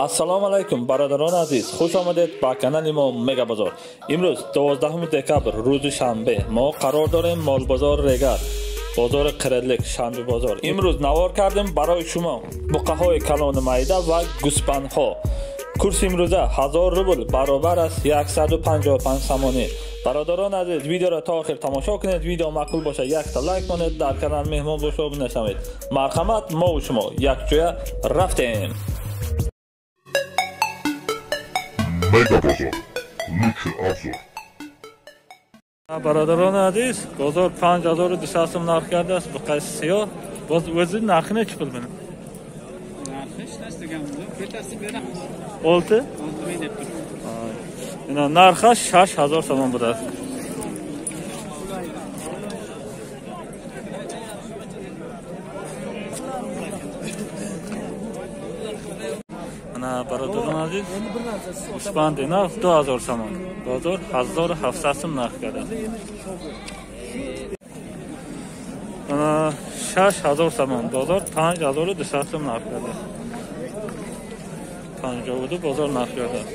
Ассалому алайкум бародарони азиз, хуш омадед ба канали мо Мега Бозор. Имрӯз 12 декабр, рӯзи шанбе, мо қарор дорем молбозор Регар, бозори Қириллик, шанбе бозор. Имрӯз навор кардем барои шумо буқаҳои калони майда ва гӯсфандҳо. Курси имрӯза 1000 рубл баробар аст 155 сомонӣ. Бародарон азиз, видеоро то охир тамошо кунед. Видео маъқул бошад, якта лайк монед, дар канал меҳмон бошед, нашавед. Марҳамат, мо шумо якҷоя рафтем. Мега Бозор. Лучший обзор. Бародарони азиз, бозор 5200 сом нарх кардааст. Буқаи сиёҳ. Боз o'zi narxi nechi pul buni? Narxi ishlash ketasi beramiz. 6? 6 ming deb turibdi. Ина нархаш 6000 сомон будааст. Ана бародарони азиз, гӯсфанди нарх 2000 сомон. Бозор 1700 сом нарх кардааст. Ана 6000 сомон, бозор 5200 сом нарх кардааст. 52 бозор нарх кардааст.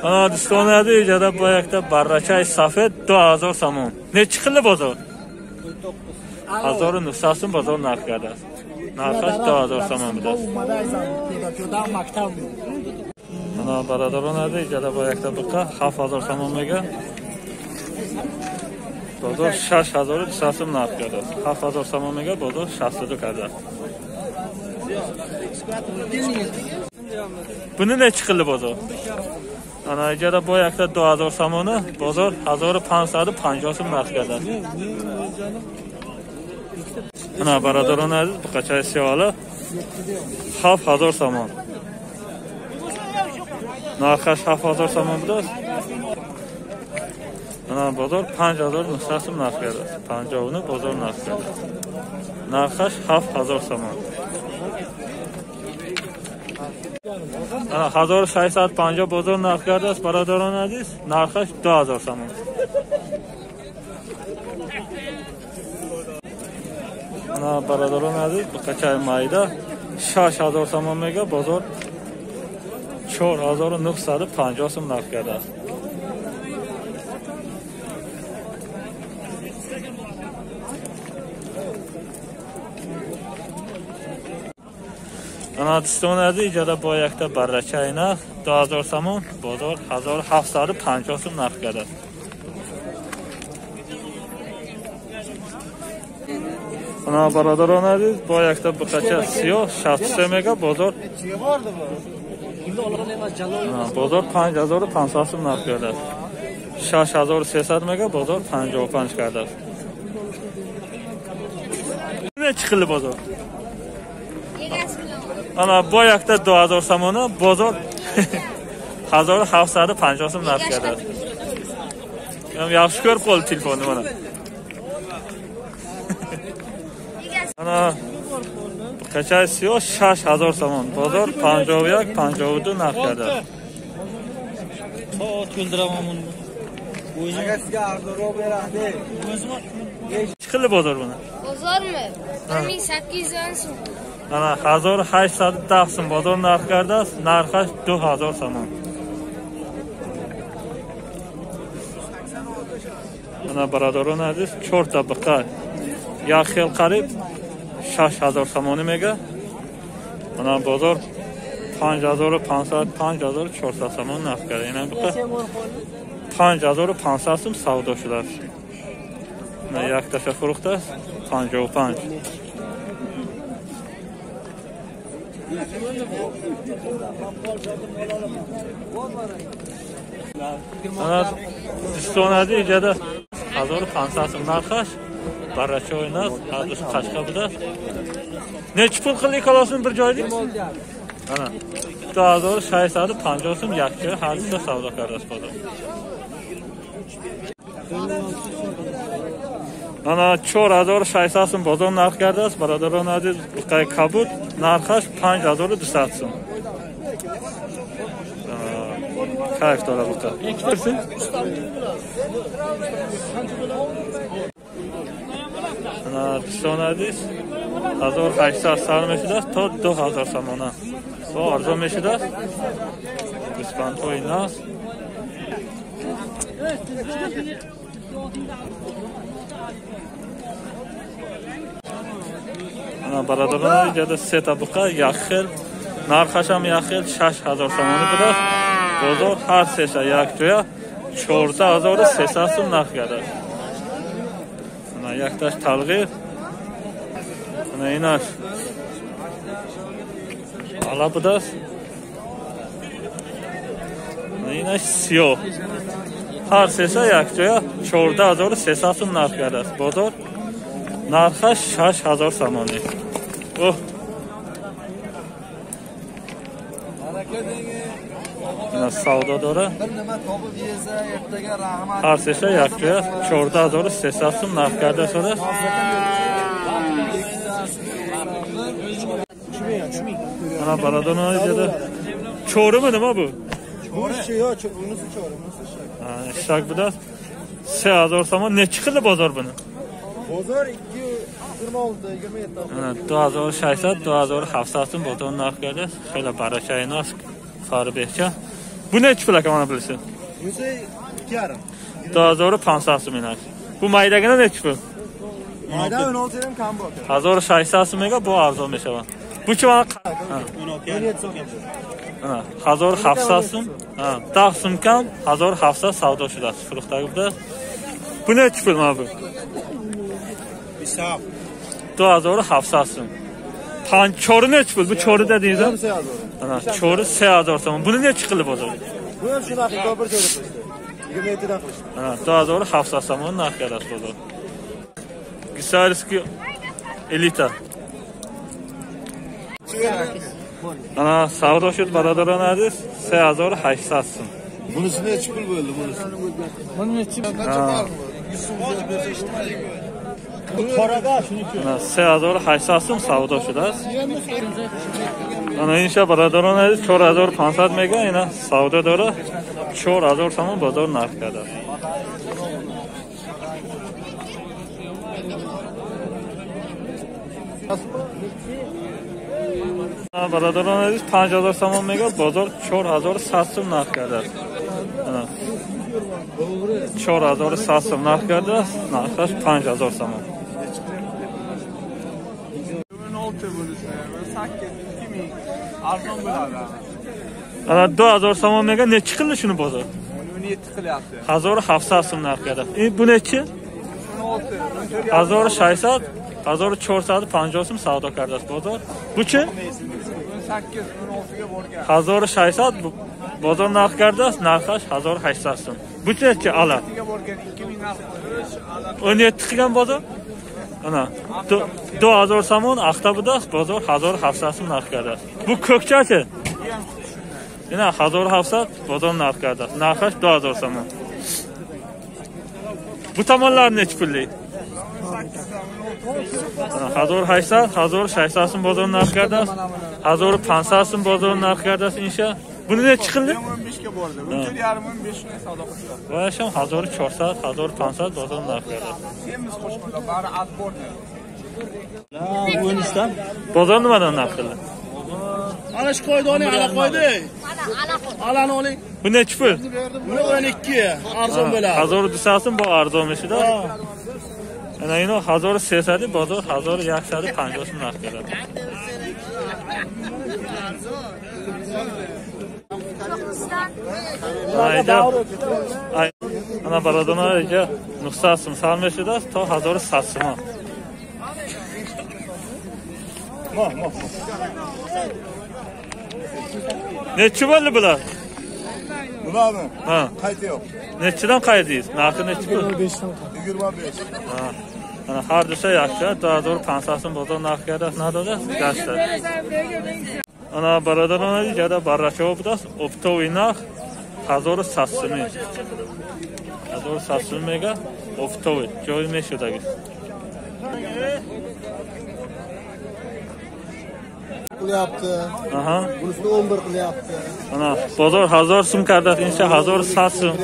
Ана дӯстони азиз, иҷода бо якта баррачаи сафед 2000 сомон. Нечи хили бозор? 1900 сом бозор нарх кардааст. Нархаш 2000 сомон будааст. Ана бародарони азиз, иҷода бо якта буқа 7000 сомон мега. Бозор 6200 сом нарх кардааст. 7000 сомон мега, бозор 62 кардааст. Buni nechi qildi bozor? Ana ijara bu yakda 2000 somoni, bozor 1550 so'm narx kardaaст. Ana barodaroni aziz, buqacha siyoli 7000 somon. Narxi 7000 somon будааст. Ana bozor 5900 so'm narx kardaaст. 59 bozor narx kardaaст. Narxi 7000 somon. Ана 1650 бозор нарх кардааст бародарони азиз, нархаш 2000 сомон. Ана бародарони азиз, буқачаи майда 6000 сомон мега, бозор 4950 сом нарх кардааст. Ана дӯстони азиз, иҷода бо якта баррачаи нарх 2000 сомон, бозор 1750 сом нарх кардааст. Ана бародарони азиз, бо якта буқача сиёҳ 63 мега, бозор 5500 сом нарх кардааст. 6300 мега, бозор 55 кардааст. Nechi qildi bozor? Ана бо якта 2000 сомона, бозор 1750 сом нарх кардааст. Yaxshi ko'rib qoldi telefonni mana. Ана buqacha siyoh 6000 сомон, бозор 51 52 нарх кардааст. Soat kuldiraman buni. Agar sizga arzonroq beradi. Nechi qildi bozor buni? Bozormi? 1800 so'm. Ана 1810 сом бозор нарх кардааст, нархаш 2000 сомон. Ана бародарони азиз, 4 та буқа як хел қариб 6000 сомонӣ мега. Ана бозор 5500 5400 сомон нарх карда. Ина буқа 5500 сом савдо шудааст. Ина якташа фурӯхтааст 55. Ана дӯстони азиз, иҷода 1500 сом нархаш, баррачаҳои нарх ҳардуш қашқа будааст. Nechi pul qildi ikkalasini bir joyda? Ана 2650 сом якҷоя ҳардуша савдо кардааст бозор. Ана 4600 сом бозор нарх кардааст бародарони азиз, буқаи кабуд нархаш 5200 сом. Кайф дора бука. Дӯстон азиз, 1800 сар мешудааст то 2000 сомона. Бо арзон мешудааст. Гӯсфандҳои наз. Бародарон, иҷода се та буқа як хел, нархашам як хел 6000 сомонӣ будааст. Бозор ҳар сеша якҷоя 14300 сум нарх гардад. Якташ талғир, инаш ала будааст, инаш сиёҳ. Ҳар сеша якҷоя 14300 сум нарх гардад. Бозор нархаш 6000 сомонӣ. Оҳ, савдо дора. Ҳар сеша якҷоя 14300 сум нарх карда шудааст. Ана бародарон, иҷода чоруму нима бу? Ишак будааст. 3000 сомон. Nechi qildi bozor buni? Bozor 226, 27. 2600, 2700 сум бозор нарх кардааст. Хеле баракаи нас фарбеҳча. Bu nechi pul aka, mana bilsin? Bunisi 2,5. 2500 сум инак. Bu maydagina nechi pul? Mayda 16 ham kam bu aka. 1600 сум мега, бо арзон мешавад. Bu chi mana? 1700 сум. 10 сум кам, 1700 savdo shudааст. Фурӯхтагӣ будааст. Bu nechi pul mana bu? 2700 сум. Чори nechi pul? Bu chori dedingiz? Ana, chori 3000 сом. Buni nechi qilib bozor? Bu ham shunaqa bir joyda qilishdi. 27 dan qilishdi. Ana, 2700 сомон narx qadar bozor. Gissarskiy elita. Ana, savdo shud barodaron aziz, 3800 сом. Bunisi nechi pul bo'ldi bunisi? Buni nechi? Qancha farq bor? 100 so'm bersa eshitmaydi. 3800 сум савдо шудааст. Ана инша бародарон азиз, 4500 мега, ина савдо дора. 4000 сомон бозор нарх кардааст. Бародарон азиз, 5000 сомон мега, бозор 4100 сум нарх кардааст. 4100 сум нарх кардааст, нархаш 5000 сомон. Ana 2000 сомон мега, nechi qildi shuni bozor? 17 qilyapti. 1700 сум нарх кардааст. Bu nechi? 16, 1450 сум savdo kardааст bozor. Bu-chi? 18, 16 ga borgan. 1600 bozor narx kardааст, narxash 1800 сум. Bu nechi ala? 17 qilgan bozor? Ana 2000 сомон axta будааст, bozor 1700 сум нарх кардааст. Bu ko'kchachi? Ина 1700 bozor narx kardааст. Narxash 2000 сомон. Bu tomonlar nechi pullik? 1800, 1600 сум bozor narx kardааст. 1500 сум bozor narx kardааст инша. Buni nechi qildi? 15 ga bordi. 14,5 15 ga savdo qildi. Va ham 1400, 1500 bozor narx kardааст. Semiz qo'shmada, bari отборный. 13dan. Bozor nimadan narx qildi? Ana shu qo'yni oling, ala qo'ydi. Alani oling. Bu nechi pul? Buni 12, arzon bo'ladi. 1200 сум bu arzon mishida. Ana ino 1300 bozor 1150 сум narx qiladi. Ana barodona ija 900 сум sar mishida то 1100 сум. Nechi bo'ldi bular? Bularmi? Ha. Qayta yo'q. Nechidan qaydingiz? Narxi nechi pul? 25. Ha. Ana har dusha yaxshi, 2500 сум bozor narxi kardааст, надода gashta. Ana barodarona ijada barracha будааст, оптовый нарх 1100 сум. 1100 сум мега оптовый ҷой мешудаги. qilyapti. Aha. Bunisini 11 qilyapti. Ana bozor 1000 so'm kardasi, insa 1100 so'm.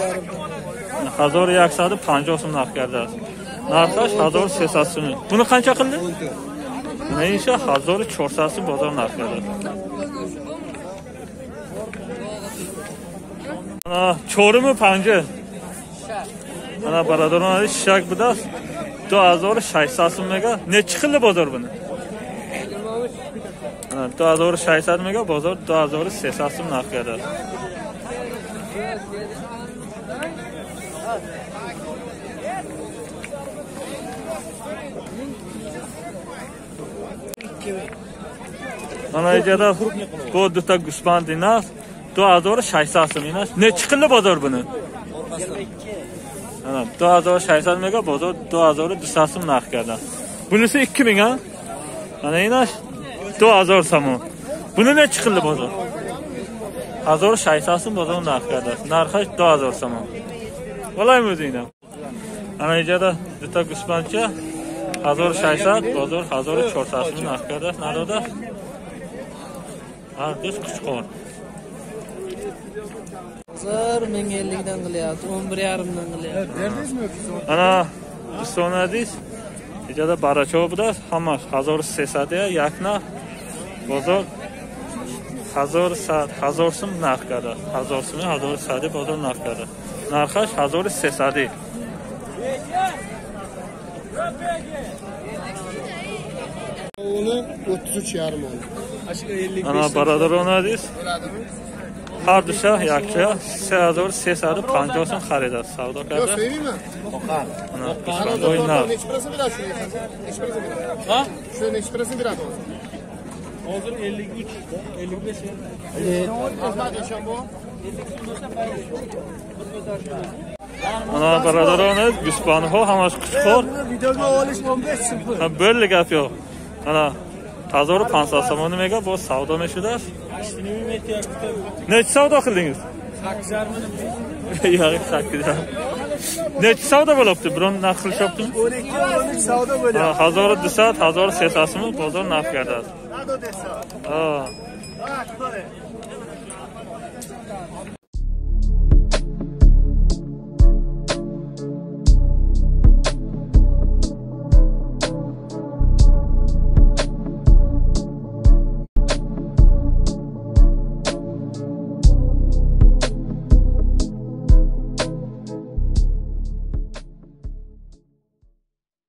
1150 so'm narx kardasi. Narxi 1300 so'm. Buni qancha qildi? Neyse 1400 so'm bozor narxi kardasi. Ana 4 5. Ana бародарон шак будааст 2600 сом мега. Nechi qildi bozor buni? 2600 мега, бозор 2300 сом нарх кардааст. Ана иҷода бо дута гӯсфанд инаст 2600 сом инаст. Nechi qildi bozor buni? Ana 2600 мега, бозор 2200 сом нарх кардан. Bunisi 2000 ha? Ana inash 2000 сом. Buni nechi qildi bozor? 1600 сом bozor narx kardan. Narxi 2000 сом. Olaymi o'zingdan? Ana ijada duta g'uspancha 1600, bozor 1400 сом narx kardan. Naroda har dus kuchqor. Hozir 1050 dan qilyapti, 11,5 dan qilyapti. Berdingizmi? Ana do'stona aziz, ijada baracho budast, hammasi 1300 ya yak narx. Bozor 1100 1000 so'm narx karda. 1000 so'm 1100 bozor narx karda. Narxi 1300. Uni 33,5 oldi. Ana barodarona aziz, har dusha yakcha 3350 so'm xarida savdo karda. Ana g'uspandoy narx. Nechi prosent beradi shuni? Nechi prosent beradi? Ha? Shuni nechi prosent beradi hozir? Hozir 53, 55. Rahmat eshon bu. Ana barodarona g'uspanho hammasi quchqor. Videoga olish 15 so'm. Ha, bo'ldi gap yo'q. Ana 1500 somoni mega boz savdo meshudast. Nechi savdo qildingiz? 8,5. Yo'q, 8,5. Nechi savdo bo'lyapti? Biron narx qilishyaptimi? 12 13 savdo bo'lyapti. 1200, 1300 so'm bozor narx kardasi. Ha.